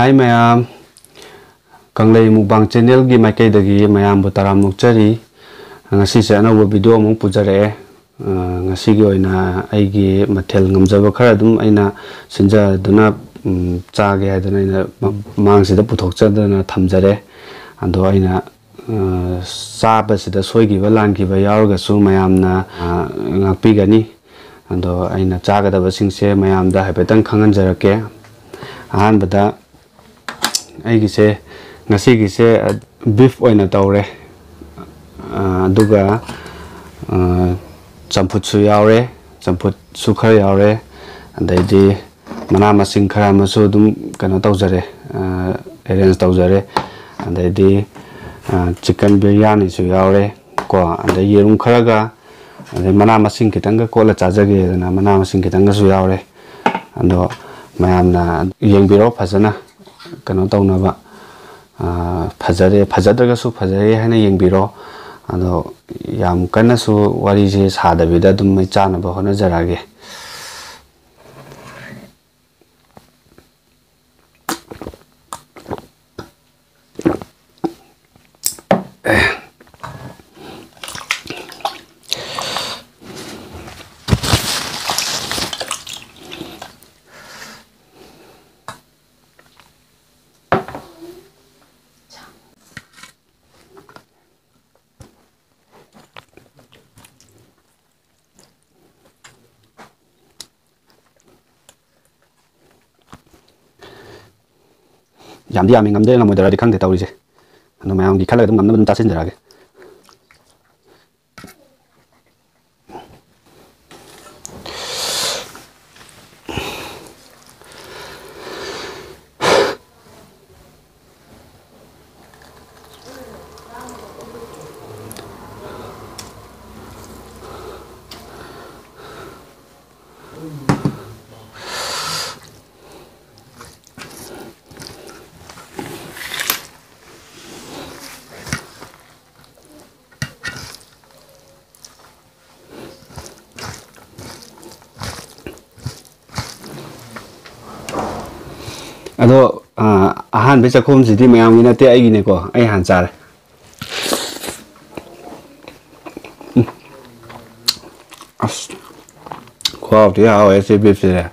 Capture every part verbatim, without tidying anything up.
ꯍꯥꯏ ꯃꯌꯥꯝ, ꯀꯪꯂꯩ ꯃꯨꯛꯕꯥꯡ ꯆꯦꯅꯦꯜꯒꯤ ꯃꯥꯏꯀꯩꯗꯒꯤ ꯃꯌꯥꯝꯕꯨ ꯇꯔꯥꯝꯅ ꯑꯣꯛꯆꯔꯤ꯫ ꯉꯁꯤꯁꯦ ꯑꯅꯧꯕ ꯚꯤꯗꯤꯑꯣ ꯑꯃꯨꯛ ꯄꯨꯖꯔꯛꯑꯦ꯫ ꯑ, ꯉꯁꯤꯒꯤ ꯑꯣꯏꯅ ꯑꯩꯒꯤ ꯃꯊꯦꯜ ꯉꯝꯖꯕ ꯈꯔ ꯑꯗꯨꯝ ꯑꯩꯅ ꯁꯤꯟꯖꯗꯨꯅ, ꯎꯝ, ꯆꯥꯒꯦ ꯍꯥꯏꯗꯅ ꯑꯩꯅ ꯃ-, ꯃꯃꯥꯡꯁꯤꯗ ꯄꯨꯊꯣꯛꯆꯗꯅ ꯊꯝꯖꯔꯦ꯫ ꯑꯗꯣ ꯑꯩꯅ, ꯑ, ꯆꯥꯕꯁꯤꯗ ꯁꯣꯏꯈꯤꯕ ꯂꯥꯟꯈꯤꯕ ꯌꯥꯎꯔꯒꯁꯨ ꯃꯌꯥꯝꯅ, ꯑ, ꯉꯥꯛꯄꯤꯒꯅꯤ꯫ ꯑꯗꯣ ꯑꯩꯅ ꯆꯥꯒꯗꯕꯁꯤꯡꯁꯦ ꯃꯌꯥꯝꯗ ꯍꯥꯏꯐꯦꯠꯇꯪ ꯈꯪꯍꯟꯖꯔꯛꯀꯦ꯫ ꯑꯍꯥꯟꯕꯗ ꯑꯩꯒꯤꯁꯦ, ꯉꯁꯤꯒꯤꯁꯦ, ꯑ, ꯕꯤꯐ ꯑꯣꯏꯅ ꯇꯧꯔꯦ꯫ ꯑ, ꯑꯗꯨꯒ, ꯑ, ꯆꯝꯐꯨꯠꯁꯨ ꯌꯥꯎꯔꯦ, ꯆꯝꯐꯨꯠꯁꯨ ꯈꯔ ꯌꯥꯎꯔꯦ, ꯑꯗꯩꯗꯤ ꯃꯅꯥ ꯃꯁꯤꯡ ꯈꯔ ꯑꯃꯁꯨ ꯑꯗꯨꯝ ꯀꯩꯅꯣ ꯇꯧꯖꯔꯦ, ꯑ, ꯑꯦꯔꯦꯟꯖ ꯇꯧꯖꯔꯦ, ꯑꯗꯩꯗꯤ, ꯑ, ꯆꯤꯛꯀꯟ ꯕꯤꯔꯌꯥꯅꯤꯁꯨ ꯌꯥꯎꯔꯦ ꯀꯣ, ꯑꯗꯩ ꯌꯦꯔꯨꯝ ꯈꯔꯒ, ꯑꯗꯩ ꯃꯅꯥ ꯃꯁꯤꯡ ꯈꯤꯇꯪꯒ ꯀꯣꯠꯂ ꯆꯥꯖꯒꯦꯗꯅ ꯃꯅꯥ ꯃꯁꯤꯡ ꯈꯤꯇꯪꯒꯁꯨ ꯌꯥꯎꯔꯦ꯫ ꯑꯗꯣ ꯃꯌꯥꯝꯅ ꯌꯦꯡꯕꯤꯔꯣ ꯐꯖꯅ, ꯀꯩꯅꯣ ꯇꯧꯅꯕ, ꯑ, ꯐꯖꯔꯦ, ꯐꯖꯗ꯭ꯔꯒꯁꯨ ꯐꯖꯔꯦ ꯍꯥꯏꯅ ꯌꯦꯡꯕꯤꯔꯣ꯫ ꯑꯗꯣ ꯌꯥꯝ ꯀꯟꯅꯁꯨ ꯋꯥꯔꯤꯁꯦ ꯁꯥꯗꯕꯤꯗ ꯑꯗꯨꯝ ꯃꯩ ꯆꯥꯅꯕ ꯍꯣꯠꯅꯖꯔꯛꯑꯒꯦ꯫ ꯌꯥꯝꯗꯤ ꯌꯥꯝꯃꯤ, ꯉꯝꯗꯣꯏꯔꯥ ꯉꯝꯃꯣꯏꯗꯣꯏꯔꯥꯗꯤ ꯈꯪꯗꯦ ꯇꯧꯔꯤꯁꯦ꯫ ꯑꯗꯣ ꯃꯌꯥꯝꯒꯤ ꯈꯜꯂꯒ ꯑꯗꯨꯝ ꯉꯝꯅꯕ ꯑꯗꯨꯝ ꯆꯥꯁꯤꯟꯖꯔꯛꯑꯒꯦ꯫ ꯑꯗꯣ ꯑꯥ, ꯑꯍꯥꯟꯕꯩ ꯆꯥꯛꯈꯣꯝꯁꯤꯗꯤ ꯃꯌꯥꯝꯒꯤ ꯅꯠꯇꯦ, ꯑꯩꯒꯤꯅꯦꯀꯣ꯫ ꯑꯩ ꯍꯥꯟꯅ ꯆꯥꯔꯦ꯫ ꯎꯝ꯫ ꯑꯁ, ꯈꯨꯍꯥꯎ ꯊꯤ ꯍꯥꯎꯋꯦ ꯁꯤ ꯕꯤꯐꯁꯤꯗꯤ꯫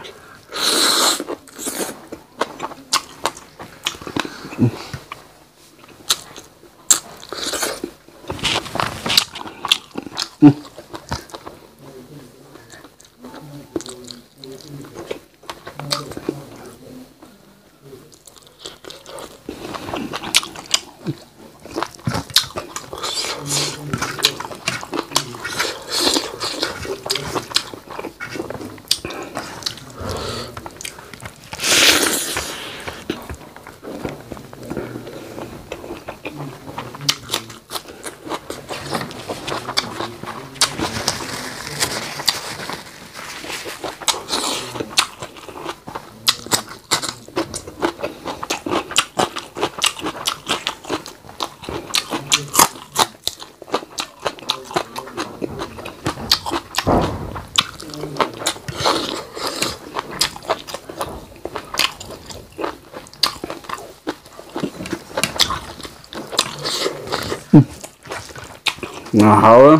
ꯉꯥ ꯍꯥꯎꯋꯦ꯫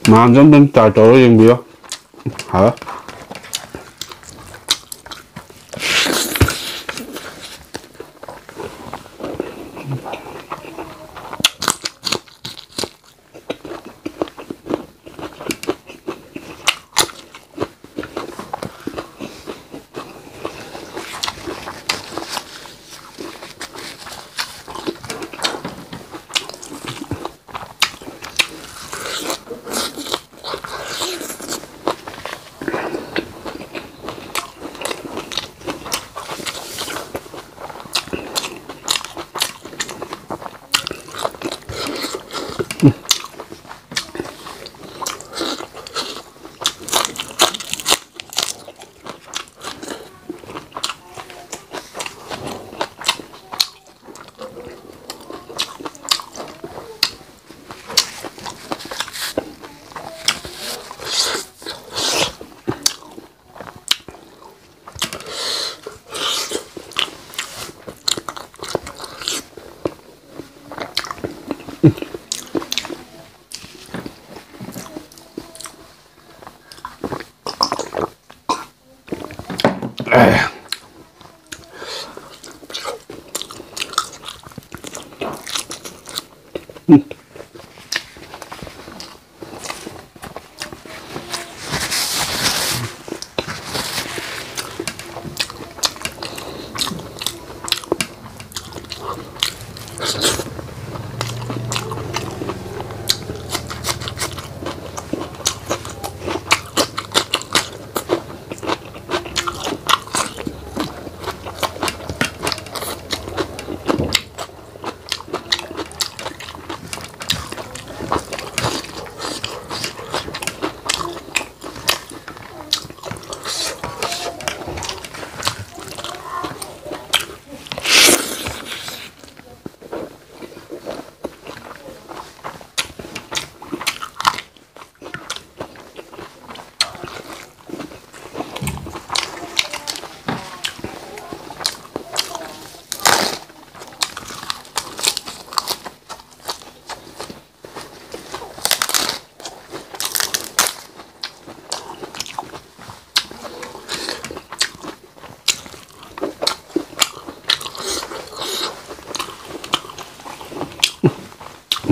ꯃꯌꯥꯝꯁꯨ ꯑꯝꯇꯪ try ꯇꯧꯔ ꯌꯦꯡꯕꯤꯌꯣ꯫ ꯍꯥꯎꯋꯦ꯫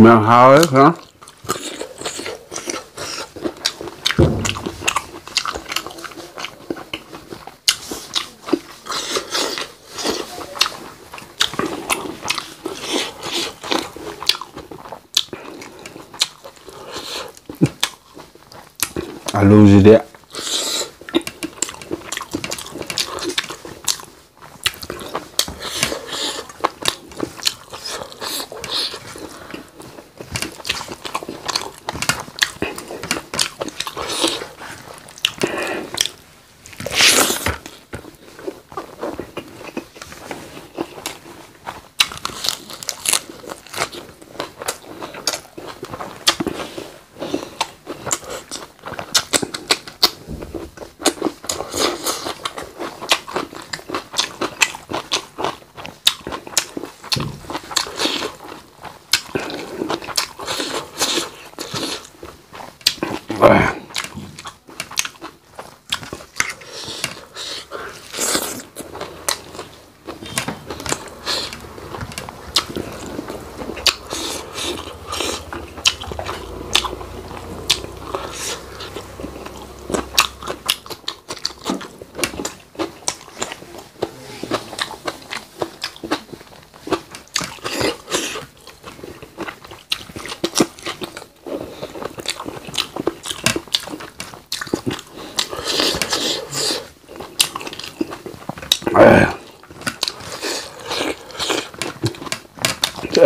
ꯃꯌꯥꯝ ꯍꯥꯎꯔꯦ ꯈꯔ꯫ ꯑꯂꯨꯁꯤꯗꯤ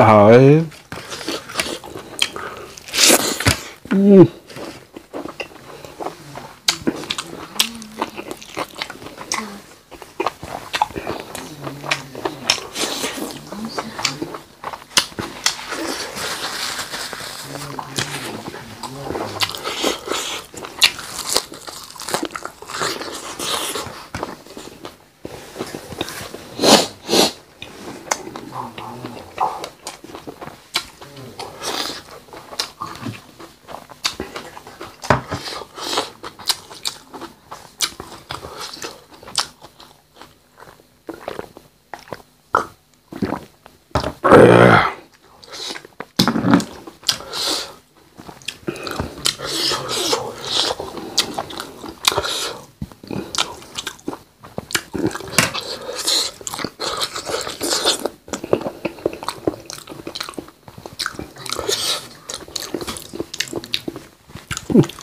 ꯍꯥꯎꯋꯦ꯫ ꯎꯝ꯫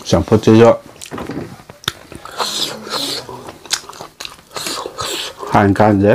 ꯆꯝꯐꯨꯠꯁꯤꯁꯨ ꯍꯥꯟꯅ ꯀꯥꯟꯁꯦ꯫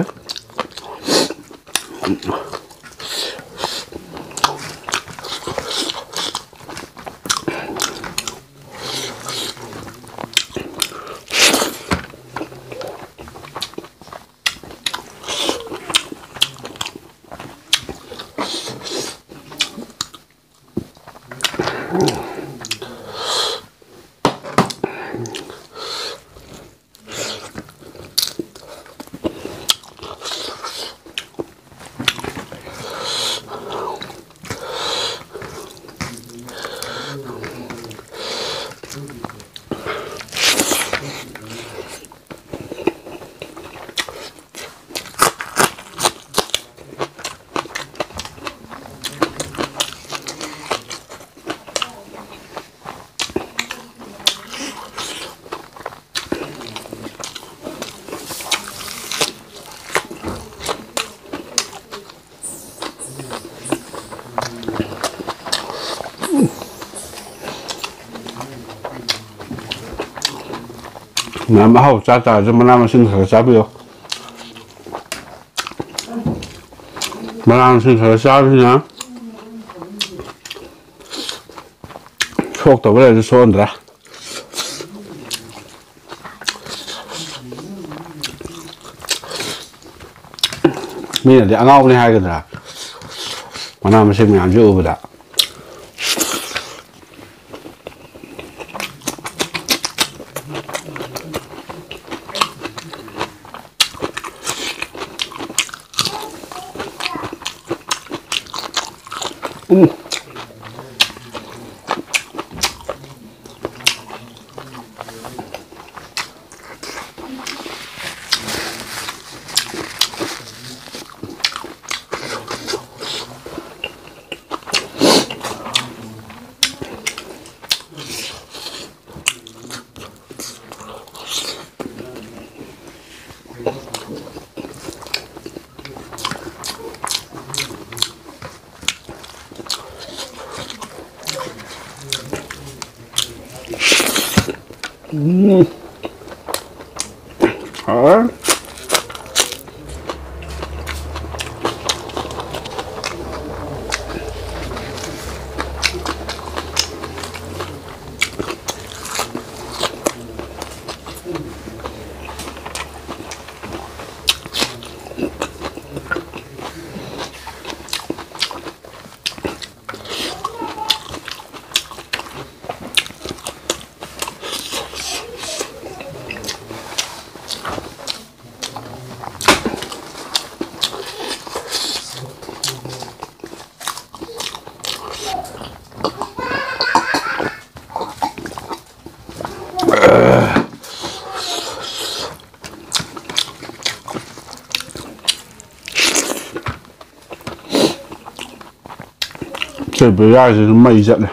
ꯃꯌꯥꯝ ꯑꯍꯥꯎꯕ ꯆꯥ ꯇꯥꯔꯁꯨ ꯃꯅꯥ ꯃꯁꯤꯡ ꯈꯔ ꯈꯔ ꯆꯥꯕꯤꯌꯨ꯫ ꯃꯅꯥ ꯃꯁꯤꯡ ꯈꯔ ꯆꯥꯕꯁꯤꯅ ꯁꯣꯛꯇꯕ ꯂꯩꯔꯁꯨ ꯁꯣꯛꯍꯟꯗ꯭ꯔꯦ꯫ ꯃꯤꯅꯗꯤ ꯑꯉꯥꯎꯕꯅꯤ ꯍꯥꯏꯒꯗ꯭ꯔꯥ, ꯃꯅꯥ ꯃꯁꯤꯡ ꯃꯌꯥꯝꯁꯦ ꯎꯕꯗ꯫ ꯁꯤ ꯕꯤꯔꯌꯥꯅꯤꯁꯤꯁꯨ ꯃꯩ ꯆꯠꯂꯦ꯫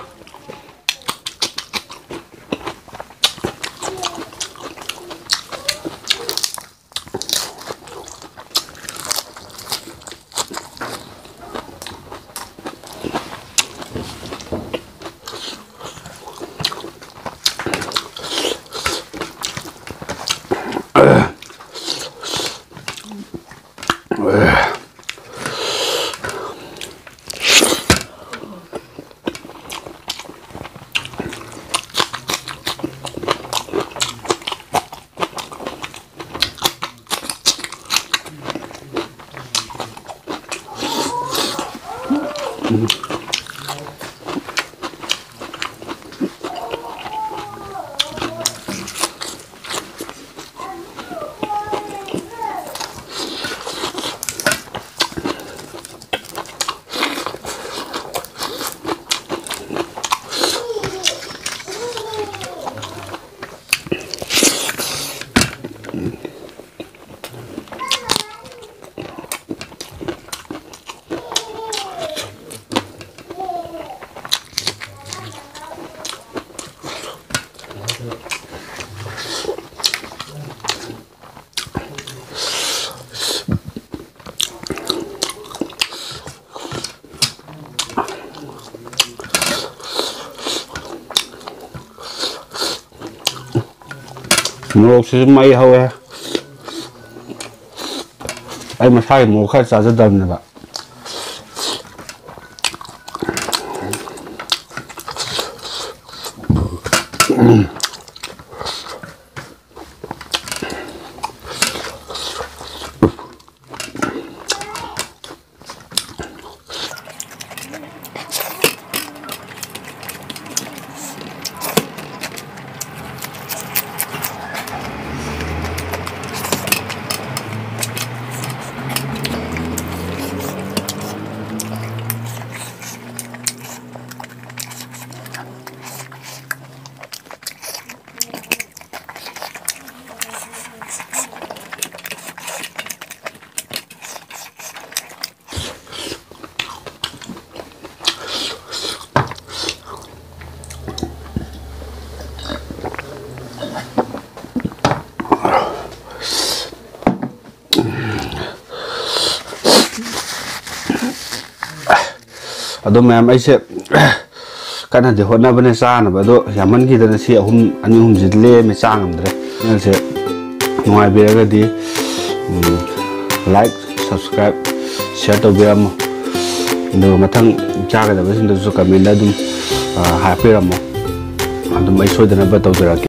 ꯃꯣꯔꯣꯛꯁꯤꯁꯨ ꯃꯩ ꯍꯧꯋꯦ꯫ ꯑꯩ ꯃꯁꯥꯒꯤ ꯃꯣꯔꯣꯛ ꯈꯔ ꯆꯥꯖꯗꯕꯅꯦꯕ꯫ ꯑꯗꯣ ꯃꯌꯥꯝ, ꯑꯩꯁꯦ ꯀꯟꯅꯗꯤ ꯍꯣꯠꯅꯕꯅꯦ ꯆꯥꯅꯕ, ꯑꯗꯣ ꯌꯥꯝꯃꯟꯈꯤꯗꯅ ꯁꯤ ꯑꯍꯨꯝ, ꯑꯅꯤ ꯑꯍꯨꯝꯁꯤꯗꯤ ꯂꯦꯝꯃꯦ, ꯆꯥ ꯉꯝꯗ꯭ꯔꯦ꯫ ꯆꯦꯅꯦꯜꯁꯦ ꯅꯨꯡꯉꯥꯏꯕꯤꯔꯒꯗꯤ, ꯎꯝ, like, subscribe, share ꯇꯧꯕꯤꯔꯝꯃꯣ꯫ ꯑꯗꯨꯒ ꯃꯊꯪ ꯆꯥꯒꯗꯕꯁꯤꯡꯗꯨꯁꯨ comment ꯑꯗꯨꯝ, ꯑ, ꯍꯥꯞꯄꯤꯔꯝꯃꯣ꯫ ꯑꯗꯨꯝ ꯑꯩ ꯁꯣꯏꯗꯅꯕ ꯇꯧꯖꯔꯛꯀꯦ꯫